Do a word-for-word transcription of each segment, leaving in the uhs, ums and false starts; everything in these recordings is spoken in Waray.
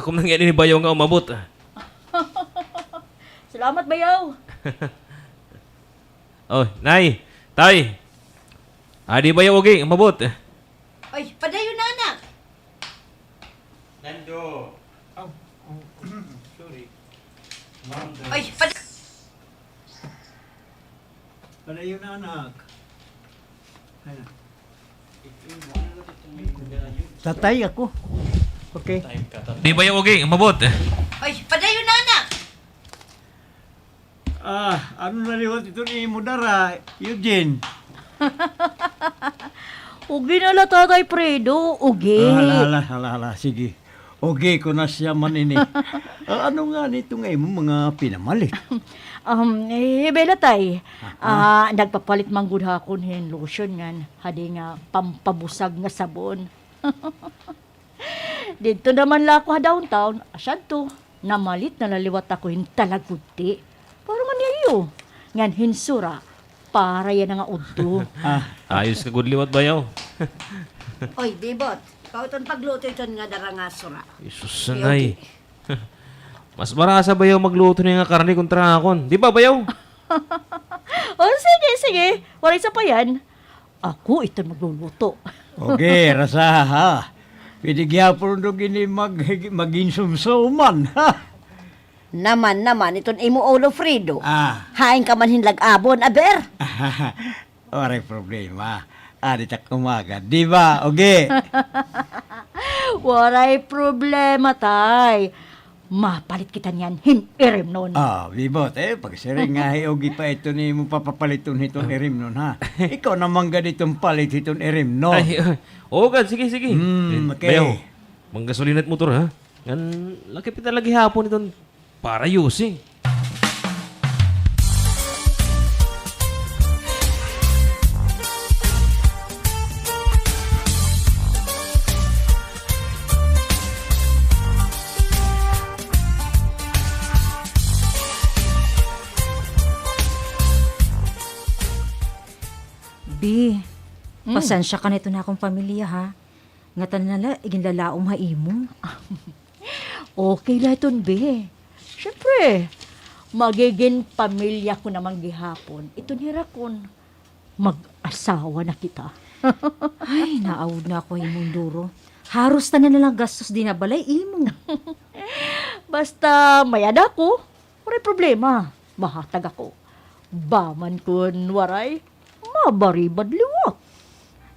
Ako man ngani ni Bayaw nga umabot. Salamat, Bayaw. Oh, Nay, Tay. Adi Bayaw, okay, umabot. Ay, padayon na, anak. Nando. Oh, oh, sorry. Ay, pad- Padayon na, anak. Ay, na. Tatay ako. Okay. Di ba yung ugi? Umabot. Ay, padayon na, anak. Ah, ano na liwat ito ni imo dara, Eugene? Ugi na la, Tatay Fredo, ugi. Ah, hala, hala, hala, hala. Sige. Ugi ko na siya man ini. Ah, ano ngani ito nga imo mga pinamalit? Um, eh, Bela, Tay. Ah, nagpapalit man gud ha akon hin lotion ngan hadi nga pampabusag nga sabon. Didto naman la ako ha downtown, asya adto, namalit na la liwat ako hin talagudti. Para man niya iyo, ngan hin sura, para yana nga udto. Ah. Ayos ka gud liwat, Bayaw. Oy, Dibot, ikaw iton pagluto iton nga dara nga sura. Jesus, okay. Nay. Mas marasa, Bayaw, magluto niya nga karne kontra akon. Di ba, Bayaw? O, sige, sige. Waray sapayan. Ako iton magluluto. Okay, Rasa, ha? Pwede gihapon daw gini mag-, mag-insumsuman, ha? Naman, naman, iton imo ulo, Fredo. Ah. Hain ka man hin lag-abon, aber? Waray problema. Adi tak umagad, di ba, ugi? Waray problema, Tay. Mapalit kita niyan hin irimnon. Ah, Bibot, eh, pagsiring nga hi ugi pa ito nimo papapaliton hiton irimnon, ha? Ikaw naman gad iton palit hiton irimnon. Ay, oo gad, sige, sige. Hmm, eh, okay. Bayaw, manggasolina it motor, ha? Ngan, lakip kita la gihapon iton para yosi. Bi, mm, pasensya ka na iton akon pamilya, ha? Ngatanan na la, iginlalaom ha imo. Okay la iton, Bi. Siyempre, magigin pamilya ko naman gihapon iton hira kon mag-asawa na kita. Ay, naawod na ako ha imo, Duro. Haros tanan na la nga gastos dinhi ha balay imo. Basta may-ada ako, waray problema. Mahatag ako. Ba man kon waray, mabaribad liwat.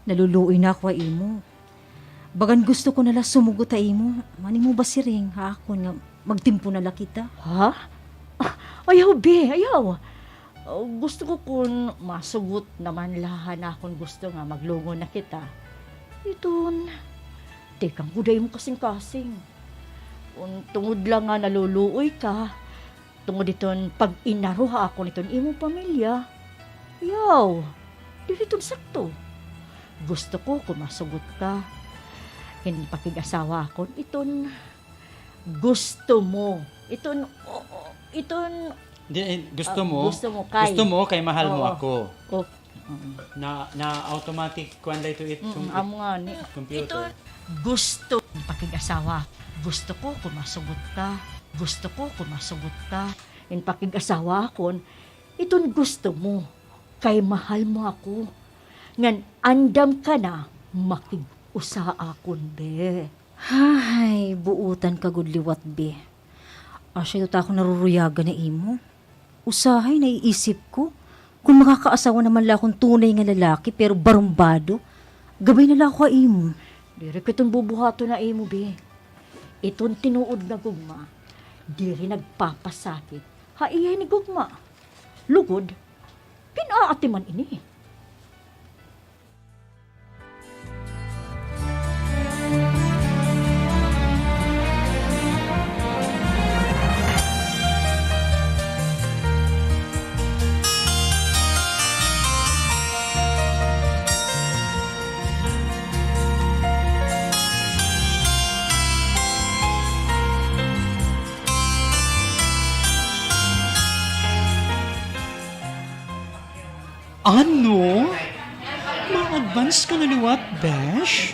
Naluluoy na ako ha imo. Bagan gusto ko na la sumugot ha imo. An imo ba siring ha akon nga magtimpo na la kita? Ha? Ah, ayaw, Bi, ayaw. Ah, gusto ko kon masugot naman la han akon gusto nga maglungon na kita. Iton, tikang gud ha imo kasingkasing. Kon tungod la nga naluluoy ka, tungod hiton pag-inaro ha akon hiton imo pamilya, yaw, diri iton sakto. Gusto ko kon masugot ka hin pakig-asawa akon iton gusto mo. Iton, o, o, iton, di, eh, gusto mo, ah, gusto mo kay, gusto mo kay mahal mo ako. Oo. O, Mm. Na, na automatic, kuan la ito, it-, mm, amo ngani. Computer. Ito, gusto, pakig-asawa. Gusto ko kon masugot ka. Gusto ko kon masugot ka. In pakig-asawa akon, iton gusto mo. Kay mahal mo ako. Ngan andam ka na makig-usa akon, be. Hay, buotan ka gud liwat, be. Asya ito ta ako naruruyagan ha imo. Usahay naiisip ko, kon makakaasawa naman la akon tunay nga lalaki, pero barumbado, gabay na la ako ha imo. Diri ko iton bubuhaton ha imo, be. Iton tinuod nga gugma, diri nagpapasakit ha iya ini gugma. Lugod, pin-aatiman ini. Ano? Ma-advance ka na liwat, besh?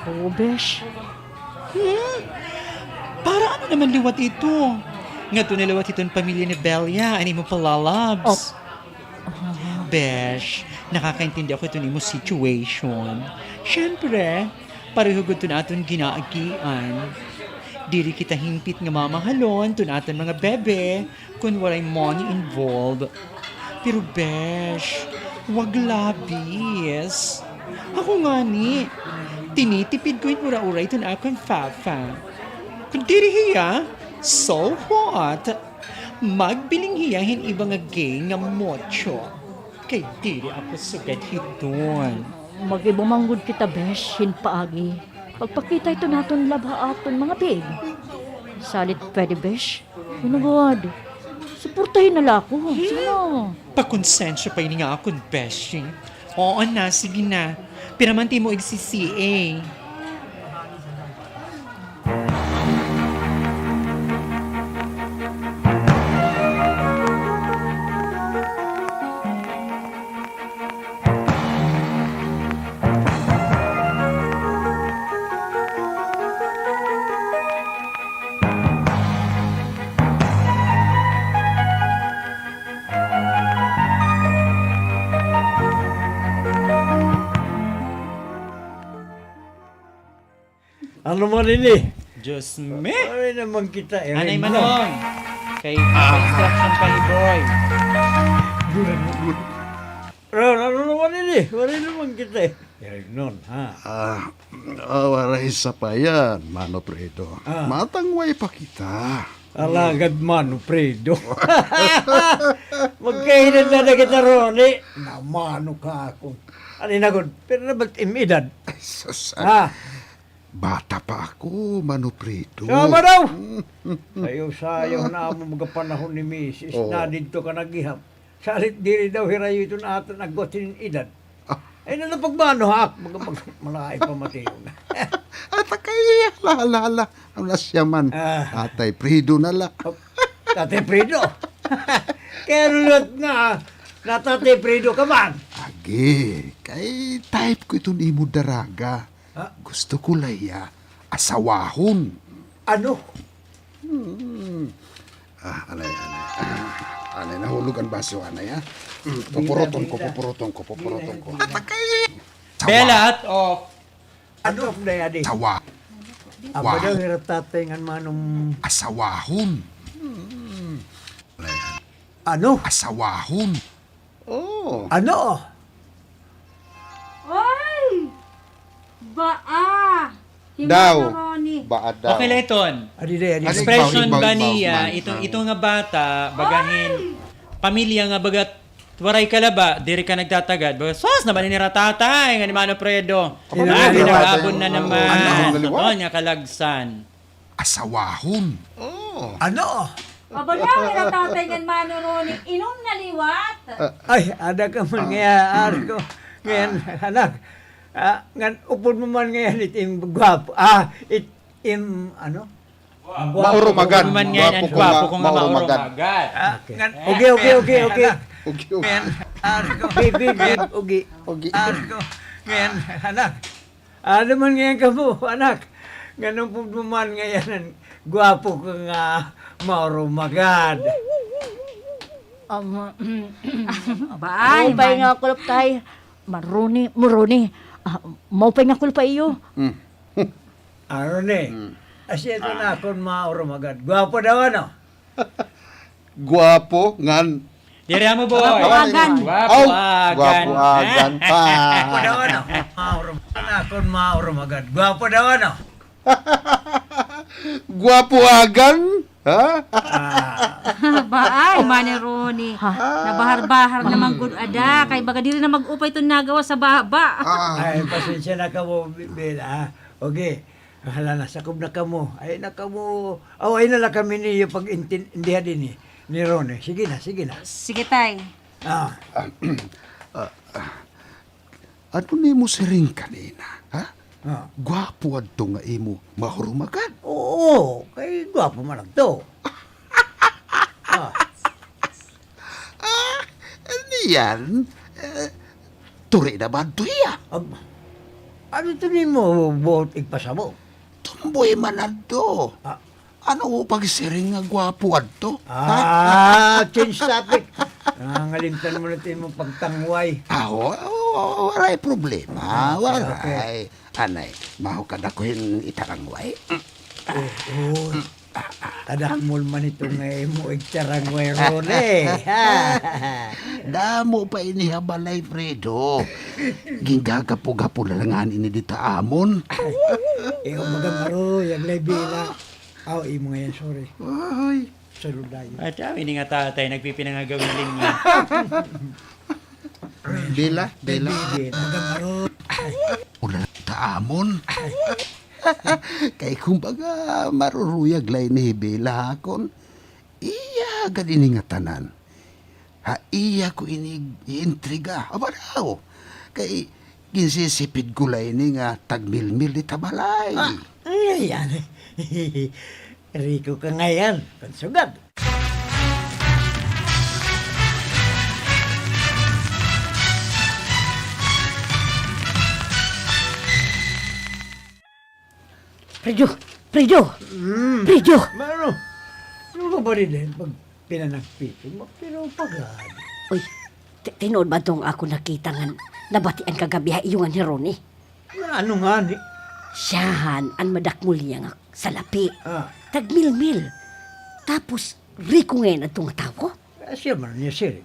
Oo, besh. Hmm? Para Naman liwat ito. Ngadto na liwat hiton pamilya ni Belia, an imo palalabs. Op. Besh, nakakaintindi ako hiton imo situation. Siyempre, pareho gud iton aton ginaagian. Diri kita hingpit nga mamahalon iton aton mga bebe kon waray money involved. Pero besh, wag labis. Ako ngani, tinitipid ko hin ura-ura iton akon papa. Kon diri hiya, so what? Magbiling hiya hin iba nga gay nga mucho. Kay diri ako sugad hiton. Mag-iba man gud kita, besh, hin paagi. Pagpakita iton aton love ha aton mga big. Salit pwede, besh? Ano gud? Suportahi na la ako. Sige na. Pakonsensya pa ini nga akon beshi. Oo na, sige na. Pira man it imo igsi-C A? Ano man ini? Diyos me! Ay, naman kita, eh. Anay Manong! Kay instruction pa ni Boy. Ron, ano naman ini? Waray naman kita, eh. Ron, ha? Ah, ah, waray sapayan, Mano Predo. Ah. Matangway pa kita. Alagad Mano Predo. Magkaedad na na kita, Ronnie. Namano ka ako. Ano na gud? Pero na ba't im edad? Ay, sus, ah. Bata pa ako, Mano Predo. Sama daw! Sayo-sayo na amo mga panahon ni misis. Oo. Na didto ka nag-ihap. Salit diri daw hirayo iton aton agwat hin edad. Ah. Ay, na napagmano ha ak, mga mag-, malaay pa matiyon. At kay, hala, hala, hala. Ano na siya man? Ah. Tatay Predo na la. Oh, Tatay Predo. Kaya ano liwat nga, na Tatay Predo ka man? Agi, kay type ko iton imo daraga. Ha? Gusto ko la hiya asawahon. Ano? Hmm. Ah, anay, anay. Ah, anay, nahulog an baso, anay, ha? Hmm, pupuruton ko, pupuruton ko, pupuruton ko. Atakay! Belat of. Ano? Sawa. Aba daw, hira tatay ngan Manong. Asawahon. Hmm. Anay, anay. Ano? Asawahon. Oh. Ano? Oy! Baa! Daw. Baa daw. Okay la iton. Adi, adi, adi. Expression ba niya, ito, ito nga bata, baga hin pamilya nga baga waray ka la ba, diri ka nagtatagad. Baga, sus, naman ini hira tatay, ngan ni Mano Predo. Nag-aabon na naman. Ano? Totoo nga kalagsan. Asawahon. Oh. Ano? Aba daw, hira tatay ngan Mano Ronnie, inom na liwat. Ay, ada ka man ngay-an, ari ko. Ngay-an, anak. Ah, ngan upod mo man ngay-an it im gwapo. Ah, it im, ano? Maurumagad. Upod mo man ngay-an, gwapo ko nga maurumagad. Ah, ngan, ugi, ugi, ugi, ugi. Ugi, ugi. Ngan, ari ko. Baby, baby, ugi. Ugi. Ari ko. Ngan, anak. Ano man ngay-an kamo, anak? Ngan upod mo man ngay-an an gwapo ko nga maurumagad. Ama. Baay, maupay nga kulop kay Maroni, Moroni. Ah, maupay nga kulop ha iyo. Hmm. Aroni. Hmm. Asya ito an akon maurumagad. Gwapo daw, ano? Gwapo ngan. Diri amo, boy. Gwapo agan. Gwapo agan. Gwapo agan pa. Gwapo daw, ano? An akon maurumagad. Gwapo daw, ano? Gwapo agan? Ha? Ah. Baay, Mano Ronnie. Ha? Nabahar-bahar naman gud ada. Kay baga diri na mag-upay iton nagawas ha baba. Ah. Ay, pasensya na kamo, Bela, ha? Okay. Hala na, sakob na kamo. Ay na kamo. Aw, ay na la kami niyo pag-intindihan dinhi ni Ronnie. Sige na, sige na. Sige, tay. Ah. Ah, ah. Ano nimo siring kanina, ha? Ah. Gwapo adto nga imo mahurumagad? Oo, kay gwapo man adto. Ah. Ah, ano yan? Eh, turi na ba adto hiya? Ab-, ano ito nimo buot igpasabot? Tumboy man adto. Ah. Ano mo pagsiring nga gwapo adto? Ah, change topic. Nangangalimtan mo na it imo pagtangway. Ah, wa-, wa-, waray problema. Ah, okay, okay. Waray. Anay, mahukad ako hin itarangway. Oo, oo. Kadakmol man ito nga imo igtarangway, Ronnie. Damo pa ini ha balay, Fredo. Ginggagapog-gapog la la ngani ini dida ha amon. Iyo, baga maruyag la hi Bela. Aw, imo ngay-an, sorry. Ay. Sulod dayon. At, ah, ini nga tatay, nagpipinangagawin niya. Bela, Bela. Bela. Ula ta amon. Kay kumbaga, maruruyag la ini hi Bela ha akon. Iya gad ini ngatanan. Ha iya ko ini iintriga. Aba daw. Kay ginsisipid ko la ini nga tagmilmil dida ha balay. Ah, ay, ay, ay. Riko ka ngay-an, kon sugad. Fredo! Fredo! Mm. Fredo! Mano? Ano ka ba rin eh? Pag pinanagpit mo, pero pagad. Uy, ti-, tinuod ba it akon nakita nga nabatian kagab-i ha iyo ngan hi Ronnie? Nga ano ngani? Siyahan an madakmol niya nga salapi. Ah. Tagmilmil. Tapos, riko ngay-an adto nga tawo? Ah, siya man niya siring.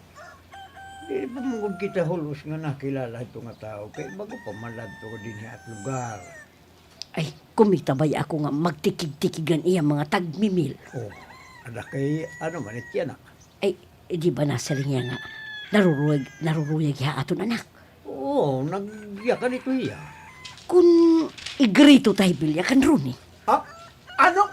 Di pa man gud kita hulos nga nakilala hito nga tawo, kay bag-o pa man la adto dinhi ha at lugar. Ay, kumita baya ako nga magtikig-tikig an iya mga tagmimil. Oh, ada kay ano man it yana? Ay, di ba nasiring niya nga naruruyag, naruruyag ha aton anak? Oo, nagyakan ito hiya. Kun igrito ta hi Bela kan Ronnie? Ah, ano?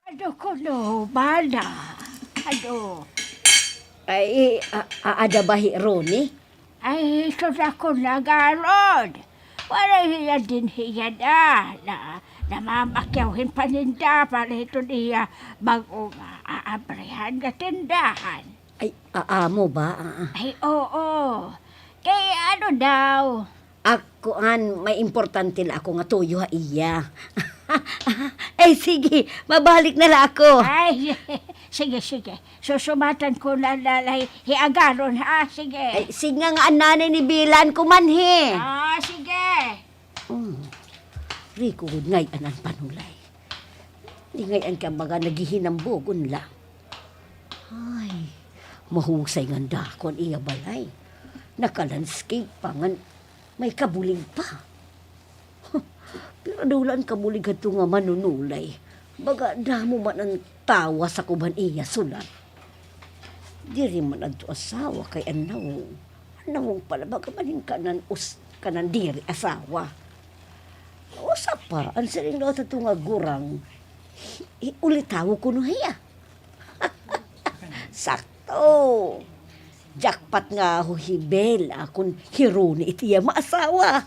Ado kuno, bala. Ado. Ay, a-, a-, ada ba hi Ronnie? Ay, sus, ako na garod. Waray hiya dinhi yana. Na, namamakyaw hin paninda para hiton iya bag-o nga aabrihan nga tindahan. Ay, a-, amo ba? Ah, ah. Ay, oo. Kay ano daw? Ako, an, may importante la ako nga tuyo ha iya. Ay, sige, mabalik na la ako. Ay, sige, sige. Susumatan ko na la la hi Agaron, ha? Sige. Ay, sige nga, nga an nanay ni Bela an kumanhi. Ah, sige. Hmm. Riko gud ngay-an an panulay. Di ngay-an ka baga naghihinambugon la. Ay, mahusay ngan dako an iya balay. Naka-landscape pa ngan may kabulig pa. Huh, pero daw la an kabulig hadto nga manunulay. Baga damo man an tawo ha sakob han iya sulad. Diri man adto asawa kay an nawong. An nawong pala baga man hin kanan us-, kanan diri asawa. Usa pa, an siring daw hadto nga gurang, hi-, ulitawo kuno hiya. Sakto. Jackpot ngaho hi Bela kon hi Ronnie it iya maasawa.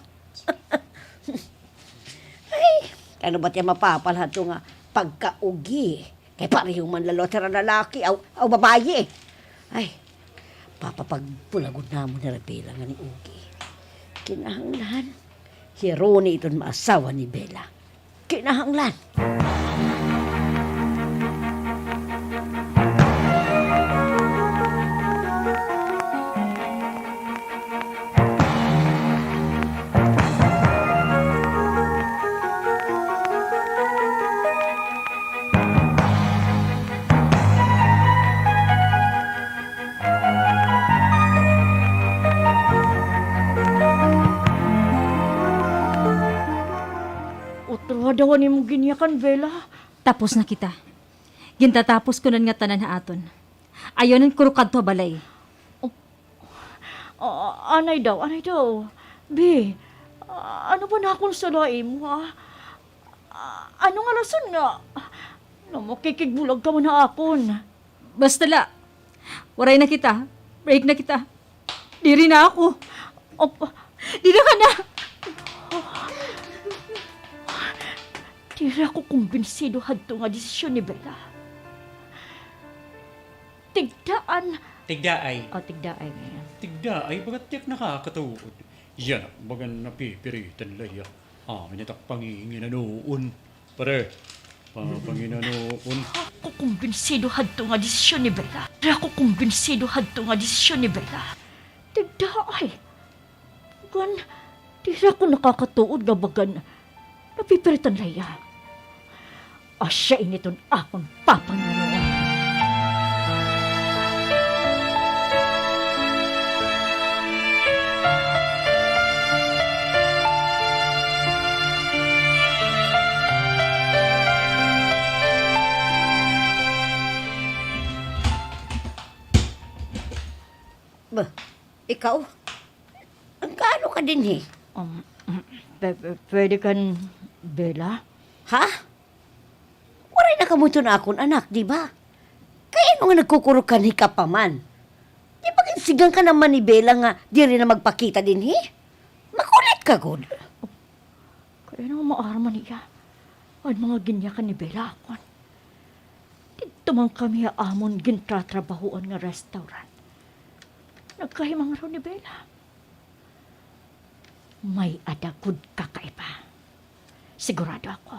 Ay, ano ba it iya mapapalha hadto nga pagkaugi? Kay pareho man la liwat hira lalaki, aw, aw babaye. Ay, papapagpulagon namon hira Bela ngan hi Ogie. Kinahanglan hi Ronnie iton maasawa ni Bela. Kinahanglan. Utroha daw an imo ginyakan, Bela. Tapos na kita. Gintatapos ko nan ngatanan ha aton. Ayaw nan kurukadto ha balay. Oh. Ah, anay daw, anay daw. Bi, ah, ano ba na akon sala ha imo, ha? Ah, ano nga rason nga namakikigbulag ka man ha akon? Basta la, waray na kita. Break na kita. Diri na ako. Op-, diri ka na. Diri ako kumbinsido hadto nga desisyon ni Bella. Tigdaan. Tigdaay. O, tigdaay ngay-an. Tigdaay, baga it ak nakakatuod. Yana, baga napipiritan la hiya. Amin it ak panginginanoon. Pare, pa-, panginanoon. Ako kumbinsido hadto nga desisyon ni Bella. Diri ako kumbinsido hadto nga desisyon ni Bella. Tigdaay. Bagan, diri ako nakakatuod nga bagan napipiritan la hiya. Asya ini iton akon papanginanoon. Ba, ikaw? Nag-aano ka dinhi? Um, pwe-, pwe-, pwede kan Bella? Ha? Waray na kamo iton akon anak, di ba? Kay ano nga nagkukurog ka anhi ka pa man? Di ba ginsigihan ka naman ni Bella nga diri na magpakita dinhi? Makulit ka gud. Kay ano nga maaram man niya an mga ginyakan ni Bella ha akon? Didto man kami ha amon gintratrabahoan nga restaurant. Nagkahimangro ni Bella. May-ada gud kakaiba. Sigurado ako,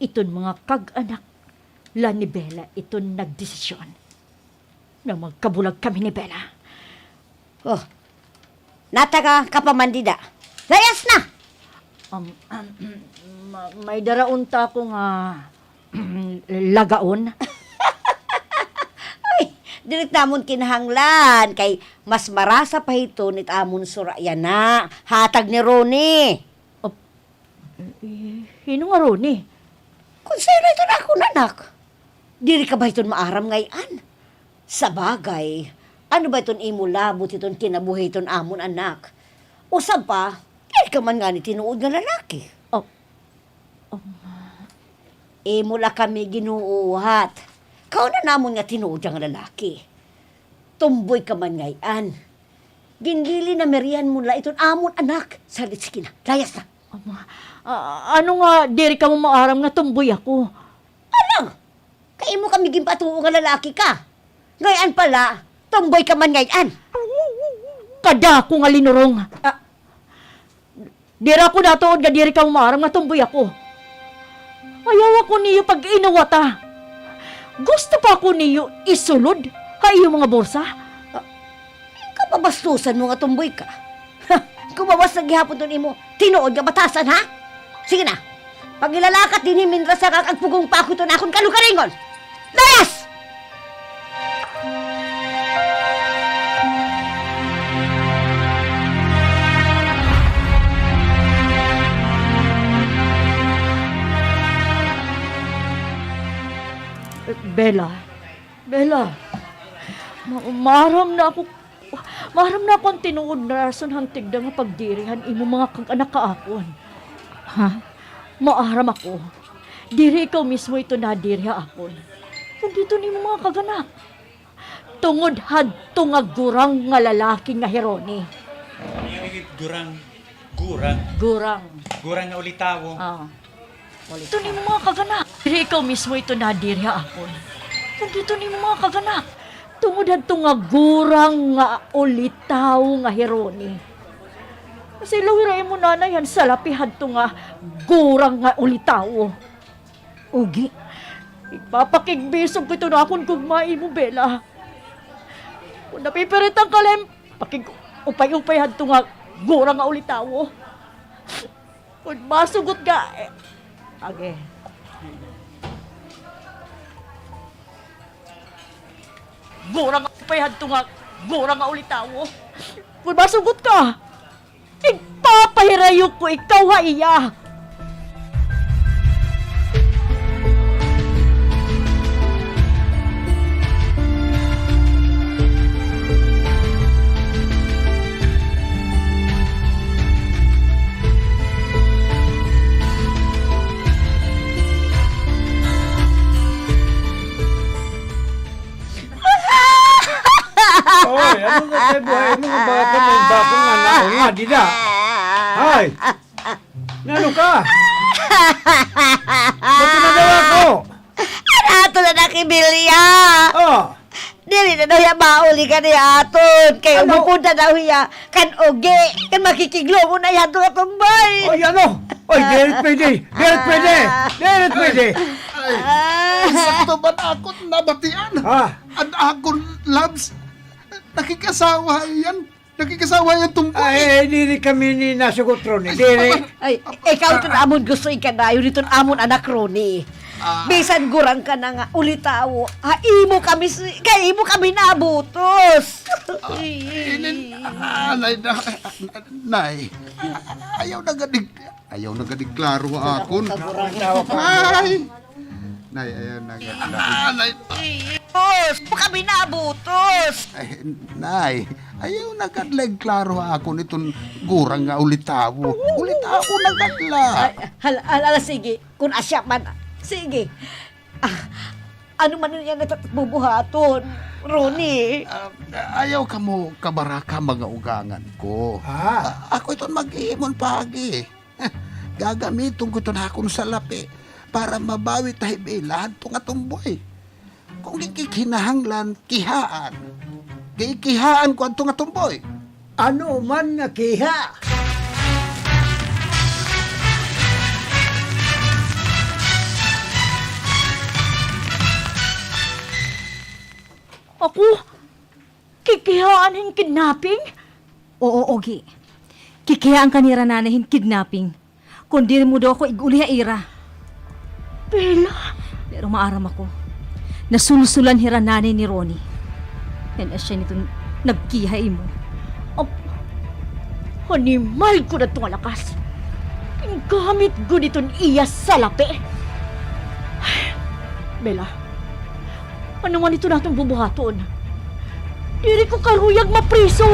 iton mga kag-anak la ni Bella iton nagdesisyon nga magkabulag kami ni Bella. Oh, nataga ka pa man dida. Layas na! Um, um, ma-, may dara unta ako nga lagaon. Ay, diri it namon kinahanglan, kay mas marasa pa hiton it amon sura yana. Hatag ni Ronnie. Op-, eh, hin-o nga Ronnie? Konsehera iton akon anak. Diri ka ba hiton maaram ngay-an? Sabagay, ano ba iton imo labot hiton kinabuhi hiton amon anak? Usab pa, diri ka man ngani tinuod nga lalaki. Oh. Oh. Imo la kami ginuuhat. Kauna namon nga tinuod nga lalaki. Tumboy ka man ngay-an. Ginlilinamiryahan mo la iton amon anak. Salit, sige na, layas na. Ama, a-, ano nga diri kamo maaram nga tumboy ako? Ano? Kay imo kami ginpatuo nga lalaki ka. Ngay-an pa la, tumboy ka man ngay-an. Kadako nga linurong. Ah. Diri ako natuod nga diri kamo maaram nga tumboy ako. Ayaw ako niyo pag-inawata. Gusto pa ako niyo isulod ha iyo mga bursa. Ah, kapabastusan mo nga tumboy ka. Ha, kumawas na gihapon ton imo tinuod nga batasan, ha? Sige na. Pagilalakat dinhi, mintras nakakagpugong pa ako hiton akon kalugaringon. Layas! Bella, Bella, ma-, maaram na ako, maaram na ako an tinuod nga rason han tigda nga pagdiri han imo mga kag-anak ha akon. Ha? Maaram ako. Diri ikaw mismo ito nadiri ha akon, kundi ito nimo mga kag-anak. Tungod hadto nga gurang nga lalaki nga hi Ronnie. Gurang. Gurang. Gurang. Gurang nga ulitawo. Oo. Ulitawo. Ito nimo mga kag-anak. Diri ikaw mismo ito nadiri ha akon, kundi ito nimo mga kag-anak. Tungod hadto nga gurang nga ulitawo nga hi Ronnie. Kasi lawira imo nanay han salapi hadto nga gurang nga ulitawo. Ugi, igpapakigbisog ko ito nga akon gugma ha imo, Bella. Kon napipiritan ka la, pakig-upay-upay hadto nga gurang nga ulitawo. Kon masugot ka, eh, agi. Gurang nga upay hadto nga gurang nga ulitawo. Kon masugot ka, igpapahirayo ko ikaw ha iya. Oy, ano nga kay buhay mo nga baka may baka nga naunga, dida? Ay! Nano ka? Ba't na daw ako? An aton na nakibilya. Oh. Diri na daw hiya mauli kaniya aton. Kay ano? Umupod na daw hiya kan Ugi. Kay makikiglongon na hiya hadto nga tumbay. Oy, ano? Oy, diri pwede. Diri pwede. Diri pwede. Ay, ay, sakto ba an akon nabatian? Ha? An akon loves, nakikasawa hiya. Nakikasawa hiya tumbay. Ay, diri kami ni nasugot, Ronnie. Diri. Ay, ikaw iton amon gusto ikadayon hiton amon anak, Ronnie. Ah. Bisan gurang ka na nga ulitawo, ha imo kami si-, kay imo kami nabutos. Ah, inin-, ah, nay, na-, nay, ayaw na gad ig-, ayaw na gad igklaro ha akon. Ay! Nay, ayaw na gad. Ah, nay. Butos! Imo kami nabutos! Ay, nay, ayaw na gad la igklaro ha akon iton gurang nga ulitawo. Ulitawo na gad la. Ay, hala, hala, sige. Kon asya man, sige. Ah, ano man an iya nga bubuhaton, Ronnie? Ah, ah, ayaw kamo kabaraka, mga ugangan ko. Ah. Ah, ako iton maghimo hin paagi. Gagamiton ko iton akon salapi para mabawi ta hi Bella hadto nga tumbay. Kon gikinahanglan, kihaan. Gikihaan ko adto nga tumbay. Ano man nga kiha? Ako? Kikihaan hin kidnapping? Oo, Ugi. Kikihaan ka nira nanay hin kidnapping. Kon diri mo daw ako ig-uli ha ira. Bella? Pero maaram ako. Nasulsulan hira nanay ni Ronnie. Ngan asya niton nagkiha ha imo. Ap-, animal gud adto nga lakas. Gingamit gud iton iya salapi. Bella, ano man iton aton bubuhaton? Diri ko karuyag mapriso!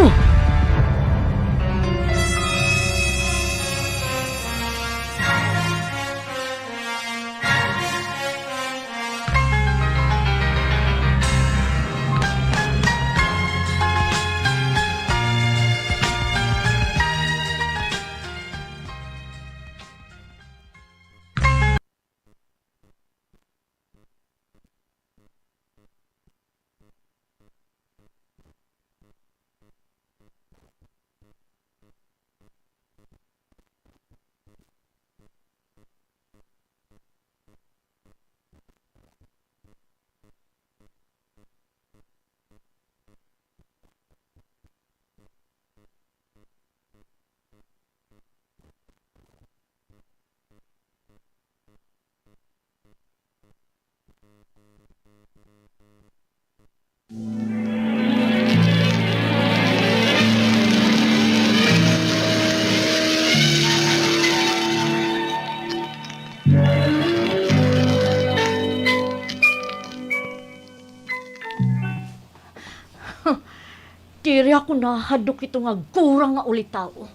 Diri ako nahadlok hito nga gurang nga ulitawo.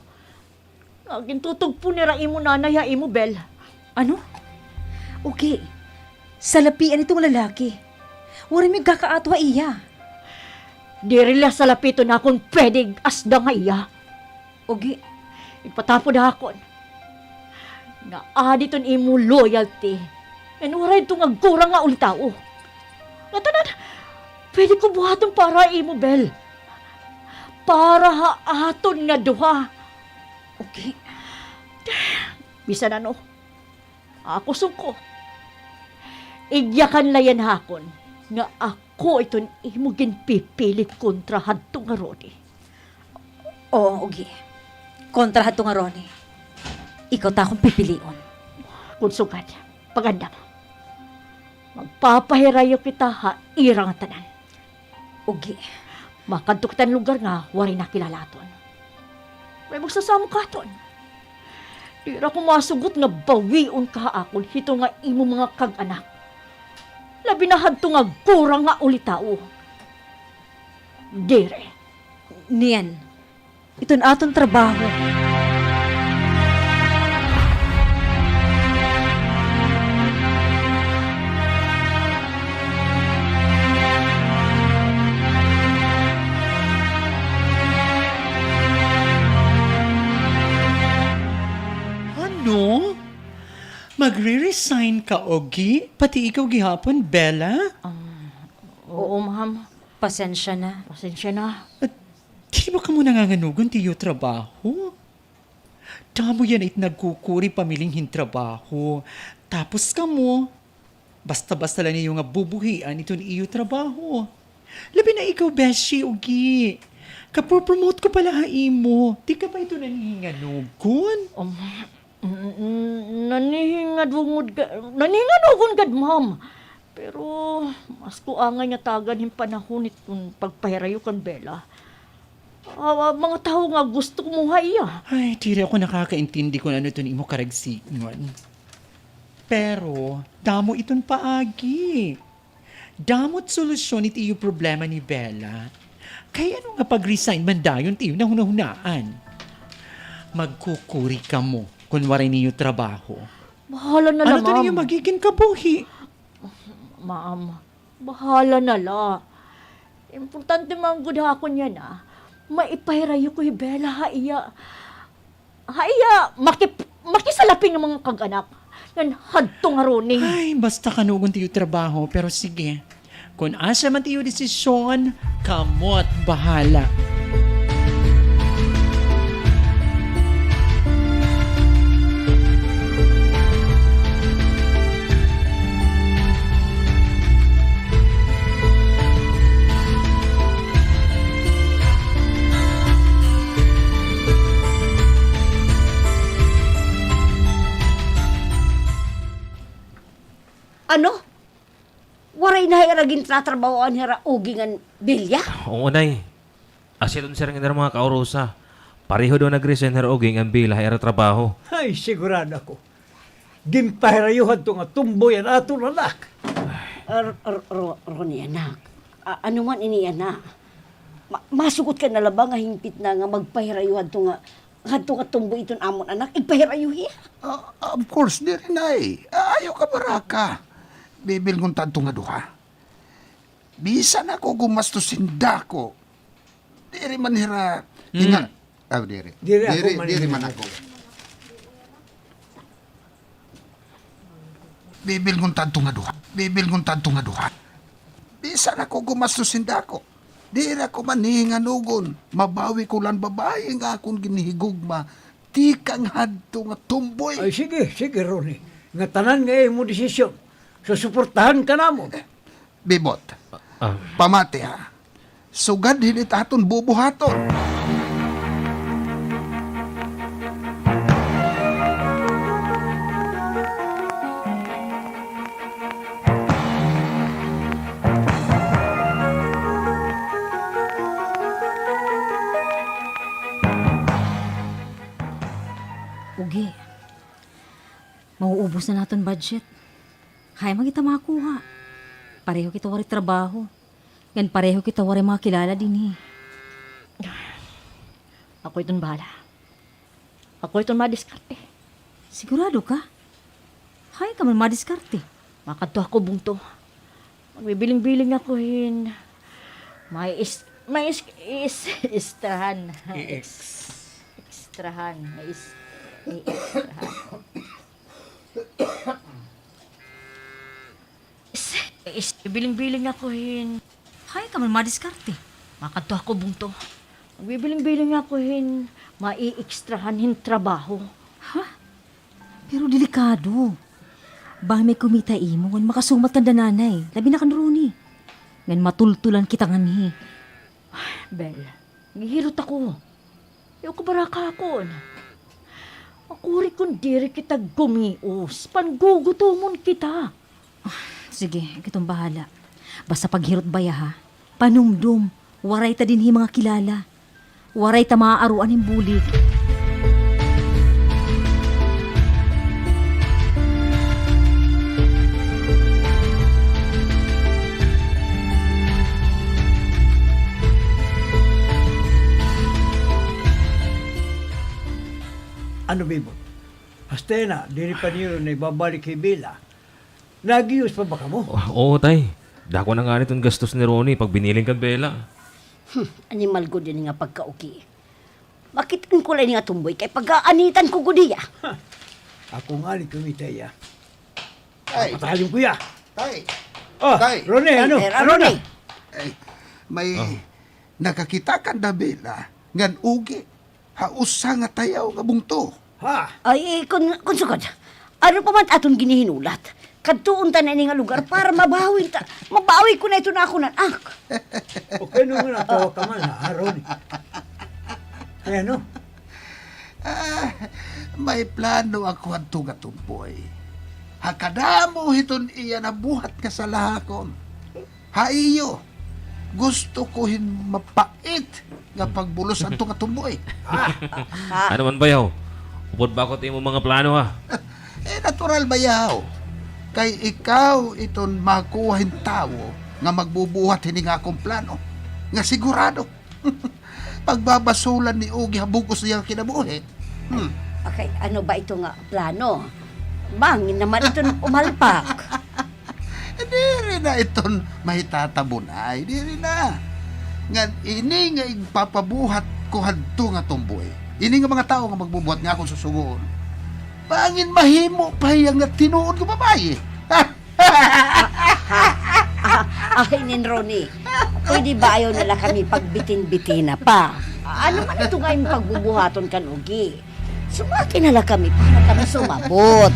Nga gintutugpo nira imo nanay ha imo, Bel. Ano? Ugi, salapian iton lalaki. Waray mi gakaato ha iya. Diri la salapi iton akon pwede ig-asda ha iya. Ugi, ipatapod ha akon nga adi iton imo loyalty. Ngan waray ito nga gurang nga ulitawo. Ngatanan, pwede ko buhaton para ha imo, Bel. Para ha aton nga duha. Okay. Bisan ano, ako sungko. Igyakan la yana ha akon nga ako iton imo ginpipili kontra hadto nga Ronnie. Oo, Ugi. Kontra hadto nga Ronnie. Ikaw it akon pipilion. Kon sugad, pag-andam. Magpapahirayo kita ha ira nga tanan. Ugi. Makadto kita han lugar nga waray nakilala aton. May magsasamo ka aton. Diri ako masugot nga bawion ka ha akon hito nga imo mga kag-anak. Labi na hadto nga gurang nga ulitawo. Diri. Niyan, iton aton trabaho. Ano? Nagre-resign ka, Ogie? Pati ikaw gihapon, Bella? Um, oo, ma'am. Pasensya na. Pasensya na. At diri ba kamo nanganganugon it iyo trabaho? Damo yana it nagkukuri pamiling hin trabaho. Tapos kamo, basta-basta la niyo nga bubuhian iton iyo trabaho. Labi na ikaw, beshi, Ogie. Kapo-promote ko pa la ha imo. Di ka ba ito nanhihinganugon? Um, n-, n-, nanhihinganugon gad, nanhihinganugon gad, ma'am. Pero mas kuangan nga tagan hin panahon iton pagpahirayo kan Bella. Ah, mga tawo nga gusto kumuha iya. Ay, diri ako nakakaintindi kon ano iton imo karagsingon. Pero, damo iton paagi. Damo it solusyon it iyo problema ni Bella. Kay ano nga pag-resign man dayon it iyo nahunahunaan? Magkukuri kamo kon waray niyo trabaho. Bahala na la, ma'am. Ano iton iyo magigin kabuhi? Ma'am, bahala na la. Importante man gud ha akon yana, maipahirayo ko hi Bella ha iya, ha iya makip-, makisalaping nga mga kag-anak. Ngan hadto ngaruni. Ay, basta kanugon it iyo trabaho, pero sige. Kon asya man it iyo desisyon, kamo it bahala. Ano? Waray na ira gintratrabahoan hira Ogie ngan Bella? Oo, Nay. Asya iton, sir, nga ira mga kaurusa. Pareho daw nag-resign hira Ogie ngan Bella ha ira trabaho. Ay, sigurado ako. Ginpahirayo hadto nga tomboy an aton anak. Ar-, ar-, Ro-, Ronnie, anak. A-, ano man ini, anak? Ma-, masugot ka na la ba nga hingpit na nga magpahirayo hadto nga, hadto nga tomboy iton amon anak? Igpahirayo hiya? Ah, of course, diri, Nay. Ah, ayaw kabaraka. Bibilngon ta adto nga duha. Bisan ako gumastos hin dako. Diri man hira, hmm, hinga-, ah, diri. Diri ako, diri man ako. Bibilngon ta adto nga duha. Bibilngon ta adto nga duha. Bisan ako gumastos hin dako. Diri ako man hihinganugon. Mabawi ko la an babaye nga akon ginhigugma tikang hadto nga tomboy. Ay, sige, sige, Ronnie. Ngatanan nga imo desisyon. Susuportahan ka namon. Bibot, ah, pamati, ha. Sugad hini it aton bubuhaton. Ogie, mauubos na an aton budget. Hain man kita makuha? Pareho kita waray trabaho. Ngan pareho kita waray mga kilala dinhi. Ako iton bahala. Ako iton madiskarte. Sigurado ka? Hain ka man madiskarte? Makadto ako bungto. Magbibiling-biling ako hin may is-, may is-, is-, istrahan. I-ex-, extrahan. May is-, i-extrahan. Is, is, biling-biling ako hin. Hain ka man madiskarte? Makadto ako bungto. Magbibiling-biling ako hin mai-extrahan hin trabaho. Ha? Pero delikado. Bangin may kumita imo ngan makasumat kanda nanay, labi na kan Ronnie. Ngan matultulan kita nganhi. Bel, naghihirot ako. Ayaw kabaraka akon. Makuri kon diri kita gumios, panggugutomon kita. Ah, sige, ikaw iton bahala. Basta paghirot baya, ha? Panumdom, waray ta dinhi mga kilala. Waray ta maaaruan hin bulig. Ano, Bibot? Hasta yana, diri pa niyo naibabalik hi Bela. Naghihios pa ba kamo? O, oo, tay. Dako na ngani iton gastos ni Ronnie pag biniling kan Bela. Hmm, animal gud ini nga pagkauki. Makit-an ko la ini nga tumboy kay pag-aanitan ko gud hiya. Ha! Ako ngani kumita hiya. Ay. Patayon ko hiya. Tay. Oh, Tay. Ronnie, ano? Ay, ano na? Ronnie. Ay, may nakakita ka hin Bella ngan Ogie ha usa nga tayaw nga bungto. Ha? Ay, kon, kon sugad, ano pa man aton ginihinulat? Kadtuon ta na ini nga lugar para mabawi ta, mabawi ko na iton akon anak. Okay, no, natawag ka man, ha, Ronnie? Ay, ano? Ah, may plano ako hadto nga tumboy. Ha kadamo hiton iya nabuhat nga salahakon. Ha iyo, gusto ko hin mapait nga pagbulos hadto nga tumboy. Ano man, bayaw? Upod ba ako it imo mga plano, ha? Eh, natural, bayaw. Kay ikaw iton makuha hin tawo nga magbubuhat hini nga akon plano. Nga sigurado. Pagbabasulan ni Ogie ha bug-os niya nga kinabuhi. Hmm. Okay, ano ba ito nga plano? Bangin naman iton umalpak. Diri na iton mahitatabo, Nay. Diri na. Ngan ini nga igpapabuhat ko hadto nga tumboy. Ini nga mga tawo nga magbubuhat nga akon susugoon. Bangin mahimo pa hiya nga tinuod nga babaye. Ah, ah, ah, ah, inin Ronnie, pwede ba ayaw na la kami pagbitin-bitina pa? Ano man ito nga imo pagbubuhaton kan Ogie? Sumaki na la kami para kami sumabot.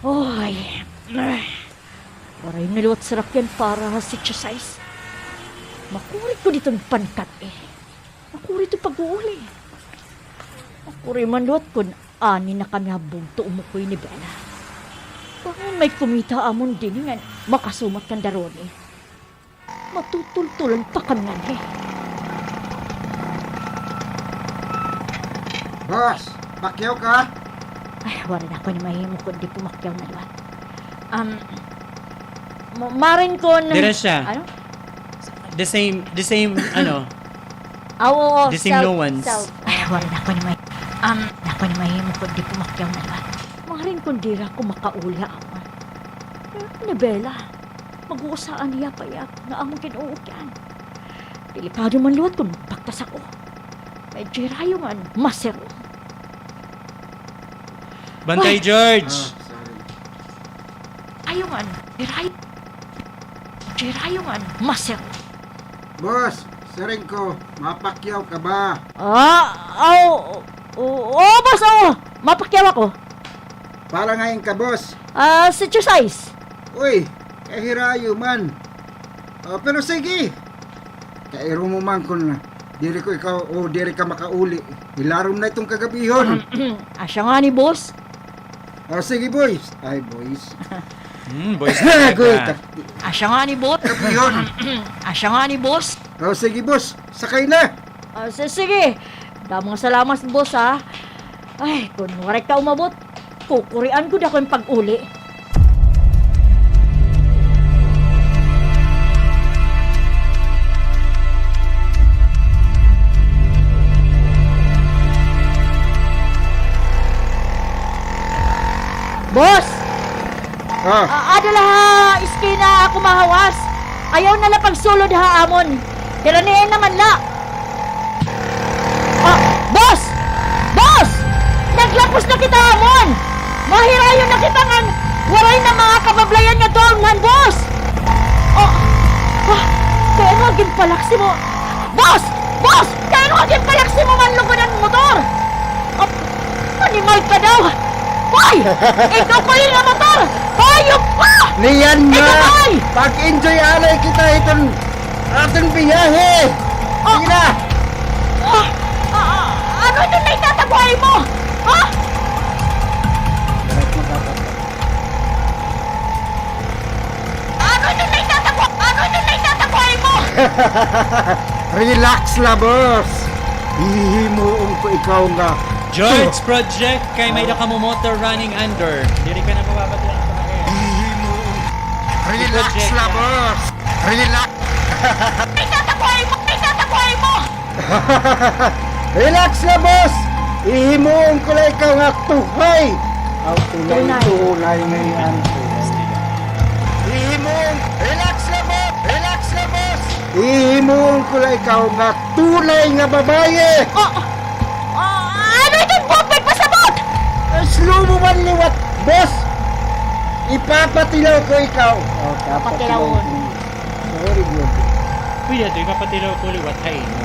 Oy. Waray na liwat sarakyan para ha Sitio sais. Makuri ko diton pangkat-i. Makuri to pag-uuli. Makuri man liwat kon ani na kami ha bungto umukoy ni Bella. Bangin may kumita ha amon dinhi ngan makasumat kanda Ronnie. Matutultulan pa kami nganhi. Boss, pakyaw ka? Ay, waray na ako ini mahimo kundi pumakyaw na liwat. Um, ma-, maaram kon... Dira siya. Ano? The same, the same, ano? Ah, oo, the same south, no ones. South. Ay, waray na ako ini may-, um, na ako ini mahimo kundi pumakyaw na liwat. Maaram kon dira ako makauli ha amon. Ni Bella. Mag-uusa an iya payag nga amon gin-uukyan. Delikado man liwat kon magbaktas ako. Medyo hirayo ngan masero. Bantay, George! Ah, sorry. Hirayo ngan, hirayo. Medyo hirayo ngan masero. Boss, siring ko, mapakyaw ka ba? Ah, aw, o-, oo, boss, oo. Mapakyaw ako. Para ngain ka, boss? Ah, Sitio sais. Uy, kahirayo man. Ah, pero sige. Kairo mo man kon diri ko ikaw o diri ka makauli. Hilarom na iton kagabihon. Asya ngani, boss. Ah, sige, boys. Ay, boys. Hmm, boys talaga. Asya ngani, boss. Kagabihon. Asya ngani, boss. Ah, sige, boss. Sakay na. Ah, si-, sige. Damo nga salamat, boss, ha. Ay, kon waray ka umabot, kukurian gud ako hin pag-uli. Boss! Ah. A-, ada la ha eskina ako mahawas. Ayaw na la pagsulod ha amon. Hiranian naman la. Ah, boss! Boss! Naglapos na kita ha amon! Mahirayon na kita ngan waray na mga kabablayan ngadto ha amon, boss! Ah, ah, kay ano nga ginpalaksi mo? Boss! Boss! Kay ano nga ginpalaksi mo man lugod an motor? Ah, animal ka daw! Hoy! Ikaw pa ini nga motor! Hayop ka! Niyan na! Ikaw, hoy! Pag-enjoy anay kita iton aton biyahe! Ah! Sige na! Ah! Ah, ah, ano iton naitatago ha imo? Ha? Ano iton naitatago? Ano iton naitatago ha imo? Relax la, boss. Hihimuon ko ikaw nga George Project, kay may-ada kamo motor running under. Diri ka na mababatian sa akin. Hihimuon. Relax la, boss. Relax. May tatakway mo! May tatakway Relax la, boss! Ihimuon ko la ikaw nga tuhay! Aw, tunay, tunay. Tunay ngay-an. Ihimuon, relax la, boss! Relax la, boss! Ihimuon ko la ikaw nga tunay nga babaye! Ah! Ah, ano iton buot mo ipasabot? Slow mo man liwat, boss! Ipapatilaw ko ikaw. Oh, papatilaw ko. Sorry, Globe. Pwede ato, ipapatilaw ko liwat ha imo.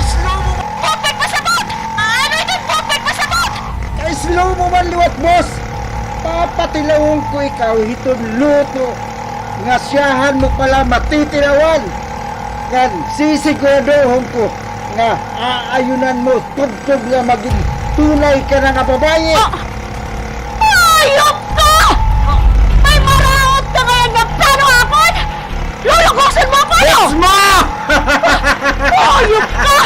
Slow mo man. Buot mo ipasabot! Ano iton buot mo ipasabot? Ay, slow mo man liwat, boss! Papatilawon ko ikaw hiton luto nga siyahan mo pa la matitilawan. Ngan sisiguradohon ko nga aayunan mo tubtob nga magin tunay ka na nga babaye. Ah! Hayop ka! May maraot ka ngay-an nga plano ha akon? Lulugoson mo ako, ano? Yes, ma! Hayop ka!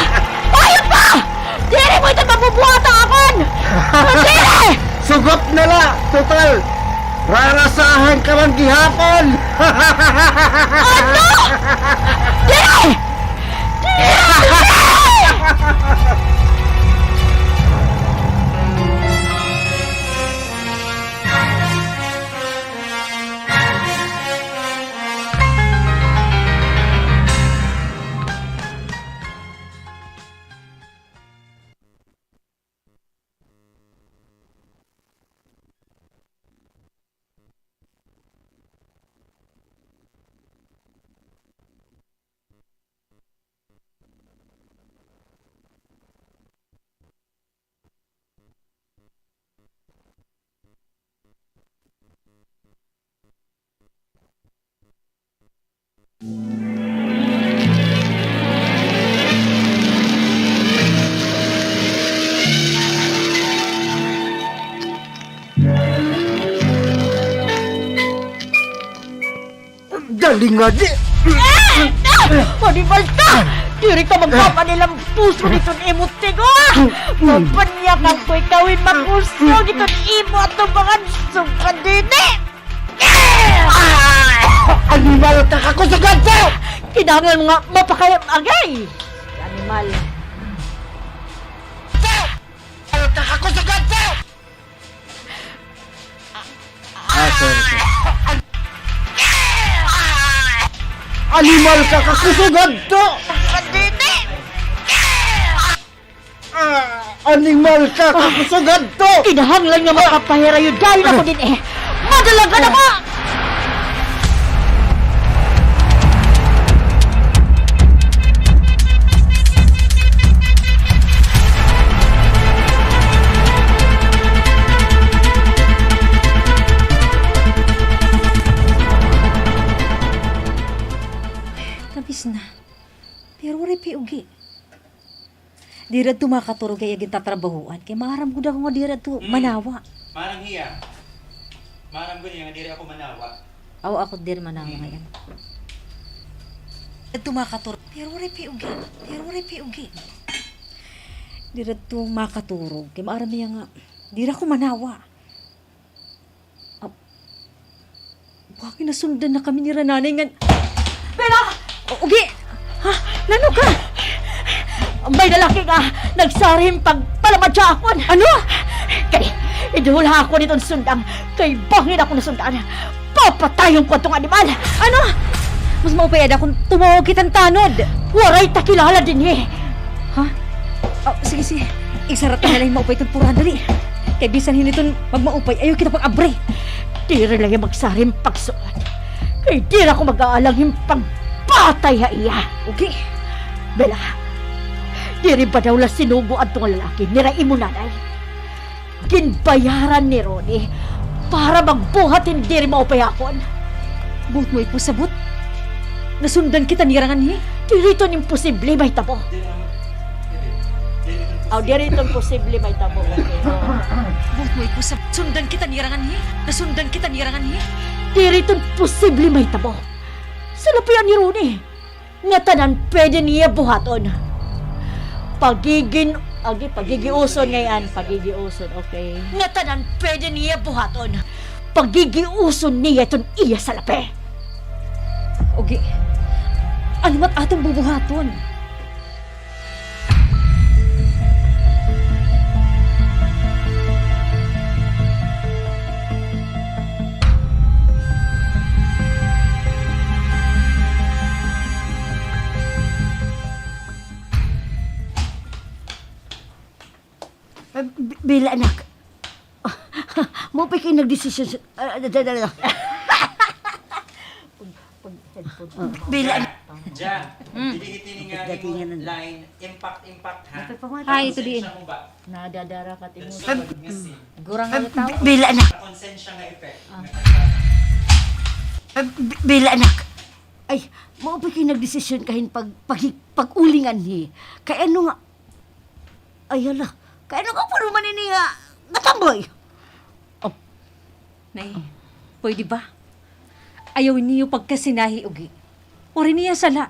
Hayop ka! Diri mo ito mabubuhat ha akon! Diri! Sugot na la! Total, rarasahan ka man gihapon! Ano? Diri! Diri! Dali ngadi! Ah! Animal ka! Diri ka magpapanilampuson hiton imo tigo, ah! Mapanyakan ko ikaw hin makusog hiton imo atubangan, sugad dinhi! Ah! Animal ka, kakusog adto! Kinahanglan mo nga mapakayam agay! Animal. Animal ka, kakusog adto! Ah, sorry, sorry. Animal ka, kakusog adto! Ah, animal ka, kakusog adto! Kinahanglan nga makapahirayo dayon ako dinhi. Madala ka na ba? Tapos na. Pero waray pa ugi. Diri adto makaturog kay iya gintatrabahoan. Kay maaram gud ako nga diri adto manawa. Maaram hiya. Maaram gud hiya nga diri ako manawa. Aw, ako diri manawa ngay-an. Adto makaturog. Pero waray pa ugi. Pero waray pa ugi. Diri adto makaturog. Kay maaram hiya nga diri ako manawa. Ah, bakit nasundan na kami nira nanay ngan... Bella! O, ugi! Ha? Nano ka? May lalaki nga nagsarang pagpalamad ha akon. Ano? Kay, iduhol ha akon iton sundang. Kay bangin ako nasundan, papatayon ko adtong animal. Ano? Mas maupay ada kon tumawag kita hin tanod. Waray ta kilala dinhi. Ha? Ah, sige, sige. Igsarat na la hin maupay iton purahan, dali. Kay bisan hin iton magmaupay, ayaw kita pag-abri. Diri la hiya magsarang pagsuot. Kay diri ako mag-aalang hin pagpatay ha iya. Okay. Bella, diri ba daw la sinugo adto nga lalaki nira imo nanay? Ginbayaran ni Ronnie para magbuhat hin diri maupay ha akon. Buot mo ipasabot? Nasundan kita nira nganhi? Diri iton imposible mahitabo. Aw, diri iton posible mahitabo. Okay, oo. Buot mo ipasabot? Sundan kita nira nganhi? Nasundan kita nira nganhi? Diri iton posible mahitabo. Salapian ni Ronnie. Ngatanan pwede niya buhaton. Pagigin-, agi, pagigiuson ngay-an, pagigiuson, okay. Ngatanan pwede niya buhaton. Pagigiuson niya iton iya salapi. Ugi, ano man it aton bubuhaton? Bella, anak. Maupay kay nagdesisyon sa, ah, da, da, da, da. Pag, pag headphone. Ah, Bella, anak. Ja, dili kita nga line, impact, impact, ha? Ay, ito diin. Nadadara ka, Timo. Gurang nga tawo. Bella, anak. Nakonsensya nga effect. Ah. Ah, B-, Bella, anak. Ay, maupay kay nagdesisyon ka hin pag-, pag-, pag-uli nganhi. Kay ano nga, ay, hala. Kay ano nga puro man ini nga, nga tambay? Oh. Nay, pwede ba? Ayaw niyo pagkasinahi ugi. Waray niya sala.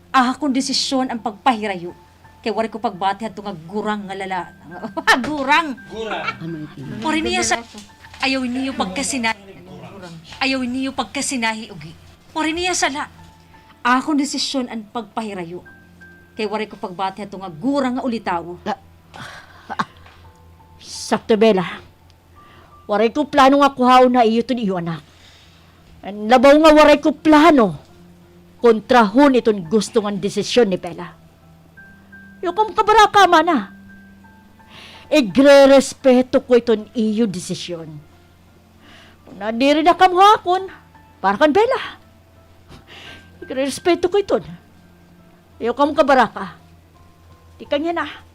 Akon desisyon an pagpahirayo. Kay waray ko pagbati hadto nga gurang nga lala-, gurang! Gurang! Ano ito? Waray niya sa-, ayaw niyo pagkasinahi. Ayaw niyo pagkasinahi ugi. Waray niya sala. Akon desisyon an pagpahirayo. Kay waray ko pagbati hadto nga gurang nga ulitawo. Ah, sakto, Bella. Waray ko plano nga kuhaon ha iyo iton iyo anak. Labaw nga waray ko plano kontrahon iton gusto ngan desisyon ni Bella. Ayaw kamo kabaraka, mana. Igrerespeto ko iton iyo desisyon. Kon nadiri na kamo ha akon, para kan Bella. Igrerespeto ko iton. Ayaw kamo kabaraka. Tikang yana.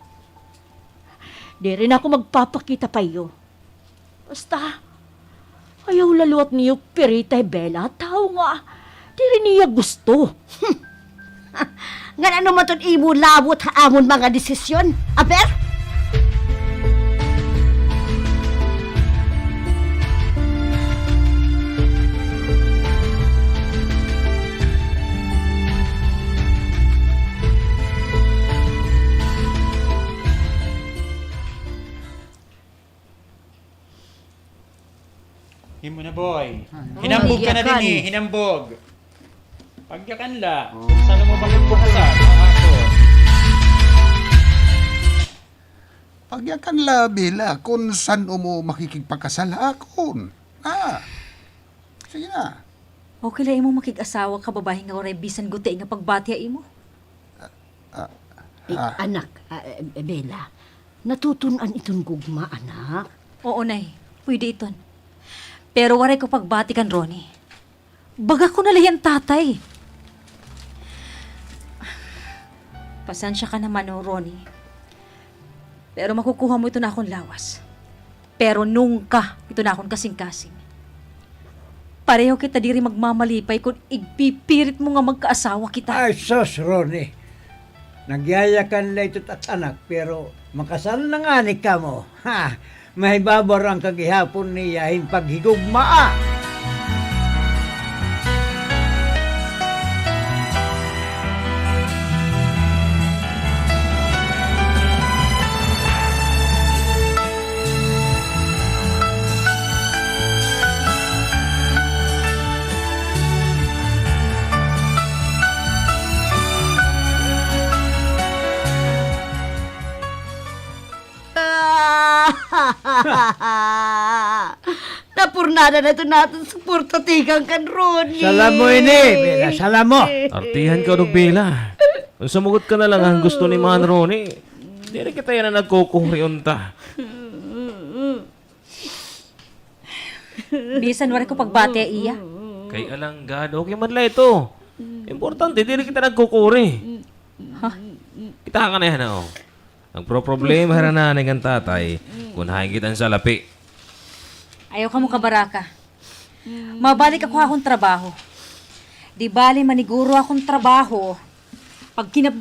Diri na ako magpapakita pa iyo. Basta, ayaw la liwat niyo pirita hi Bella, tawo nga diri niya gusto. Hmm. Ngan ano man iton imo labot ha amon mga desisyon, aber? Imo na, boy. Ah, hinambog ka na dinhi, hinambog. Pagyakan la. Oh. San-o mo makigpakasal? Pagyakan la, Bella, kon san-o mo makikigpakasal ha akon. Ah. Sige na. Okay la imo makig-asawa ka babaye nga waray bisan guti nga pagbati ha imo? Ah, ah, eh, ah. Anak, ah, eh, Bella, natutun-an iton gugma, anak. Oo, Nay. Pwede iton. Pero waray ko pagbati kan Ronnie. Baga ko na la hiya tatay. Pasensya ka naman, oh, Ronnie. Pero makukuha mo iton akon lawas. Pero nunka iton akon kasingkasing. Pareho kita diri magmamalipay kon igpipirit mo nga magkaasawa kita. Ay, sus, Ronnie. Nagyayakan la ito it at anak, pero makasal na ngani kamo. Ha! Mahibabaro an kagihapon niya hin paghigugmaa. Napurnada na ito naton suporta tikang kan Ronnie. Sala mo ini, Bella, sala mo. Artihan ka, Dog Bella. Kon sumugot ka na la ngan gusto ni Man Ronnie, diri kita yana nagkukuri unta. Bisan waray ko pagbati ha iya. Kay alanggad, okay man la ito. Importante, diri kita nagkukuri. Ha? Kita ka na yana, oh. Nagproproblema hira nanay ngan tatay kon hain kita hin salapi. Ayaw kamo kabaraka. Mabalik ako ha akon trabaho. Di bali maniguro akon trabaho. Pag kinab-,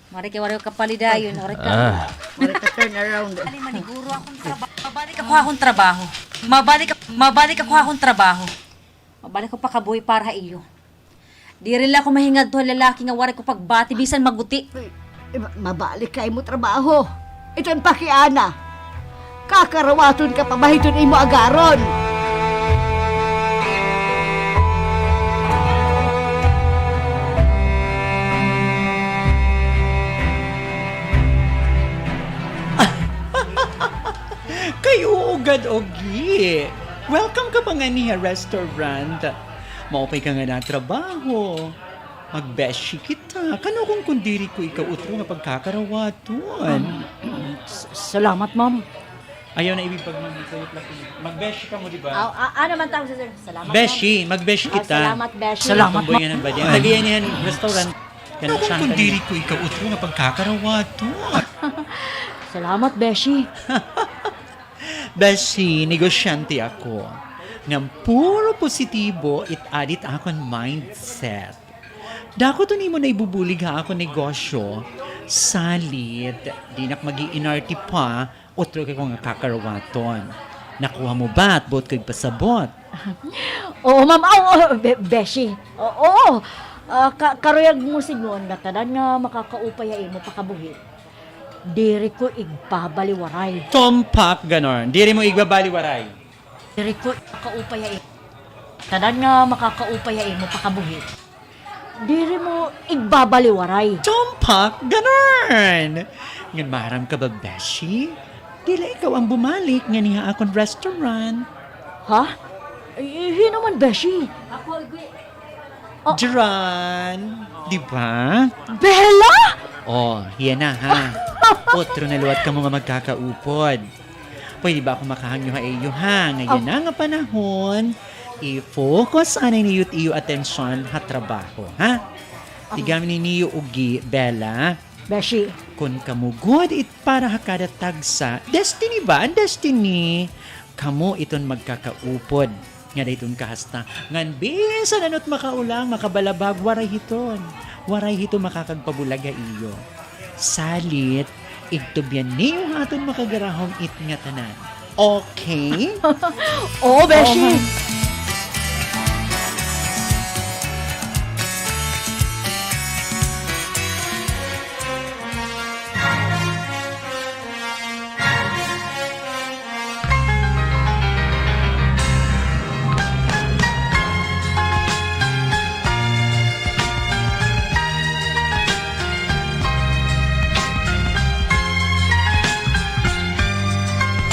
waray kay waray ka palidayon, waray ka. Ah. Waray ka turn around. Bali maniguro akon trabaho. Mabalik ako ha akon trabaho. Mabalik, mabalik ako ha akon trabaho. Mabalik ako pakabuhi para ha iyo. Diri la ako mahingadto ha lalaki nga waray ko pagbati bisan maguti. Ay, ma-, mabalik ka ha imo trabaho. Iton pakiana. Kakarawaton ka pa ba hiton imo agaron? Kay uugad, Ogi. Welcome ka pa ngani ha restaurant. Maupay ka nga natrabaho. Magbeshi kita. Kano kon, kon diri ko ikaw utro nga pagkakarawaton? Um, s-, salamat, ma'am. Ayaw na ibig pag-, mag-, magbeshi kamo, di ba? Aw, a-, ano man tawag sa sir? Salamat, ma'am. Beshi, magbeshi kita. Salamat, beshi. Salamat, ma'am. Tumboy nga ng badya. Lagi yan, yan, restaurant. Kano kon, kon diri ko ikaw utro nga pagkakarawaton? Salamat, beshi. Beshi, negosyante ako. Ngan puro positibo it-ad it akon mindset. Dako iton imo naibubulig ha akon negosyo. Salit, dinak mag-iinarte pa, utro kay ko nga kakarawaton. Nakuha mo ba it buot ko igpasabot? Oo, ma'am. Aw, oo, be-, beshi. Oo. Ah, ka-, karuyag mo sidngon nga tanan nga makakaupay ha imo pakabuhi, diri ko igbabaliwaray. Tumpak ganon. Diri mo igbabaliwaray. Diri ko kaupay ha i-, tanan nga makakaupay ha imo pakabuhi, diri mo igbabaliwaray. Tumpak ganon. Ngan maaram ka ba, beshi? Diri ikaw an bumalik nganhi ha akon restaurant. Ha? Eh, hin-o man, beshi? Ako, igwi. Oh. Jeron, di ba? Bella? Oh, hiya na, ha. Utro na liwat kamo nga magkakaupod. Pwede ba ako makahangyo ha iyo, ha? Ngayon na nga panahon, i-focus anay niyo it iyo atensyon ha trabaho, ha? Tigamni niyo ugi, Bella. Beshi. Kon kamo gud it para ha kada tagsa, destiny ba? An destiny. Kamo iton magkakaupod ngada hiton kahasta. Ngan bisan ano it makaulang, makabalabag, waray hiton. Waray hiton makakagpabulag ha iyo. Salit, igtubyan niyo ha aton makagarahom it ngatanan. Okay? Oo, beshi.